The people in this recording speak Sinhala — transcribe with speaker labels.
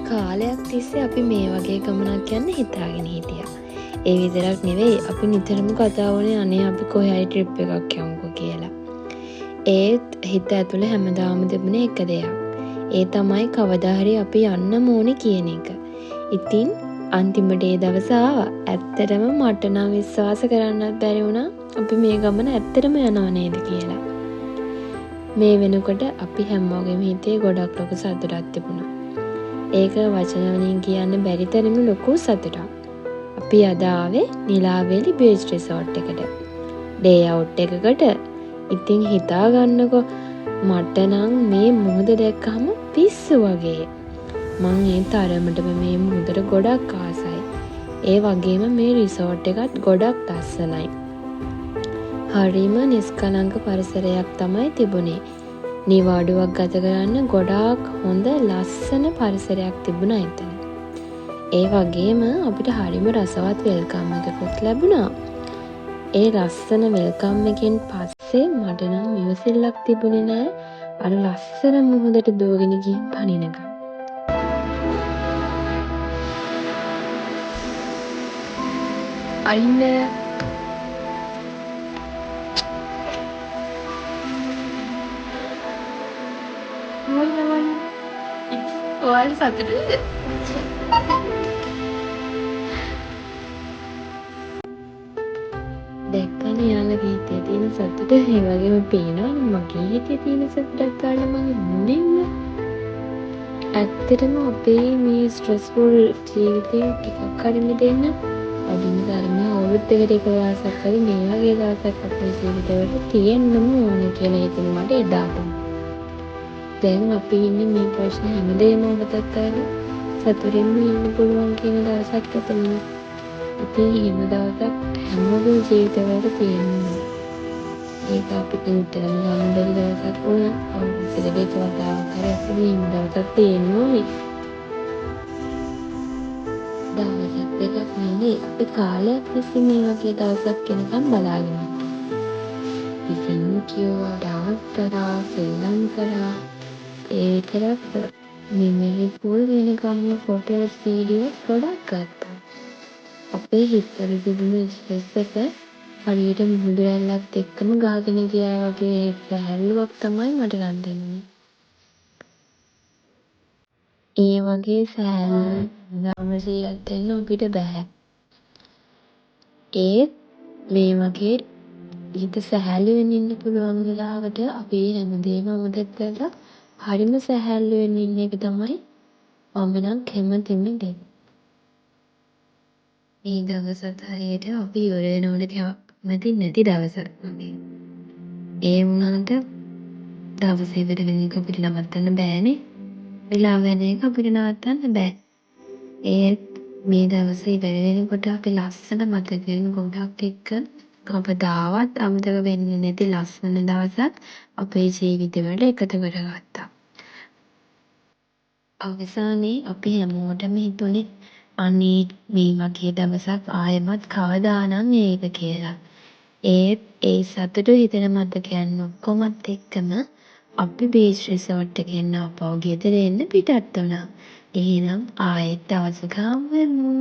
Speaker 1: කාලයක් තිස්සේ අපි මේ වගේ ගමනක් යන්න හිතාගෙන හිටියා. ඒ විතරක් නෙවෙයි, අපි නිතරම කතා වුණේ අනේ අපි කොහේ හරි ට්‍රිප් එකක් යමුකෝ කියලා. ඒත් හිත ඇතුලේ හැමදාම තිබුණේ එක දෙයක්. ඒ තමයි කවදා හරි අපි යන්නම ඕනේ කියන එක. ඉතින් අන්තිමට ඒ දවස ආවා. ඇත්තටම මට නම් විශ්වාස කරන්නත් බැරි වුණා අපි මේ ගමන ඇත්තටම යනව නේද කියලා. මේ වෙනකොට අපි හැමෝගෙම හිතේ ගොඩක් ලොකු සතුටක් තිබුණා. ඒක වචන වලින් කියන්න බැරි තරම ලොකු සතුටක්. අපි අද ආවේ නිලාවේලි බීච් රිසෝට් එකට. ඩේ අවුට් එකකට. ඉතින් හිතා ගන්නකෝ, මට නම් මේ මුහුද දැක්කහම පිස්සු වගේ. මං ඒ තරමටම මේ මුහුදට ගොඩක් ආසයි. ඒ වගේම මේ රිසෝට් එකත් ගොඩක් ලස්සනයි. හරිම නිස්කලංක පරිසරයක් තමයි තිබුණේ. නිවාඩුවක් ගත කරන්න ගොඩාක් හොඳ ලස්සන පරිසරයක් තිබුණා එතන. ඒ වගේම අපිට හරිම රසවත් welcome එකකුත් ලැබුණා. ඒ ලස්සන welcome එකෙන් පස්සේ මට නම් ඉවසිල්ලක් තිබුණේ නෑ අර ලස්සන මුහුදට දුවගෙන ගිහින් පනිනකම්.
Speaker 2: අයින්න. ඔයාලා සතුටුද?
Speaker 1: දැක්කනේ යාළුවගේ හිතේ තියෙන සතුට. ඒ වගේම පේනවනේ මගේ හිතේ තියෙන සතුටත් ඔයාලා මගේ මුණින්ම. ඇත්තටම අපේ මේ ස්ට්‍රෙස්ෆුල් ජීවිතේ ටිකක් හරි මිදෙන්න අඩුම තරමේ අවුරුද්දකට එක දවසක් හරි මේ වගේ දවසක් අපේ ජීවිතවල තියෙන්නම ඕන කියලා හිතුණා මට එදා තමයි. දැන් අපි ඉන්නේ මේ ප්‍රශ්න හැමදේම අමතක කරලා සතුටින්ම ඉන්න පුළුවන් කියන දවසක් ඇතුළේ. ඉතින් එහෙම දවසක් හැමෝගෙම ජීවිතවලට තියෙන්න ඕන. ඒක අපිට නිතරම ගන්න බැරි දවසක් වුණා. අවුරුද්දකට එක වතාවක් හරි අපිට එහෙම දවසක් තියෙන්න ඕනේ. දවසක් දෙකක් නෙවෙයි, අපි කාලයක් තිස්සේ මේ වගේ දවසක් එනකම් බලාගෙන හිටියා. අපි සිං කිව්වා, ඩාන්ස් කරා, සෙල්ලම් කරා. ඒ විතරක් මෙමරි ෆුල් වෙනකම්ම ෆොටෝස් වීඩියෝස් ගොඩක් ගත්තා. අපේ හිතවල තිබුණු ස්ට්‍රෙස් එක හරියට මුහුදු රැල්ලත් එක්කම ගහගෙන ගියා වගේ සැහැල්ලුවක් තමයි මට නම් දැනුනේ. ඒ වගේ සැහැල්ලුවෙන් හැමදාම ජීවත් වෙන්න අපිට බැහැ. ඒත් මේ වගේ හිත සැහැල්ලුවෙන් ඉන්න පුළුවන් වෙලාවට අපි හැමදේම අමතක කරලා හරිම සැහැල්ලුවෙන් ඉන්න එක තමයි මම නම් කැමතිම දේ. මේ දවසත් හරියට අපි ඉවර වෙනකොට කැමති නැති දවසක් වගේ. ඒ වුණාට දවස ඉවර වෙන එක අපිට නවත්තන්න බෑනේ. වෙලාව යන එක අපිට නවත්තන්න බෑ. ඒත් මේ දවස ඉවර වෙනකොට අපි ලස්සන මතකයන් ගොඩක් එක්ක කවදාවත් අමතක වෙන්නේ නැති ලස්සන දවසක් අපේ ජීවිතවලට එකතු කරගත්තා. අවසානයේ අපි හැමෝටම හිතුනේ අනේ මේ වගේ දවසක් ආයෙමත් කවදා නම් එයිද කියලා. ඒත් ඒ සතුටු හිතෙන මතකයන් ඔක්කොමත් එක්කම අපි බීච් රිසෝට් එකෙන් ආපහු ගෙදර එන්න පිටත් වුණා. එහෙනම් ආයෙත් දවසක හමු වෙමු.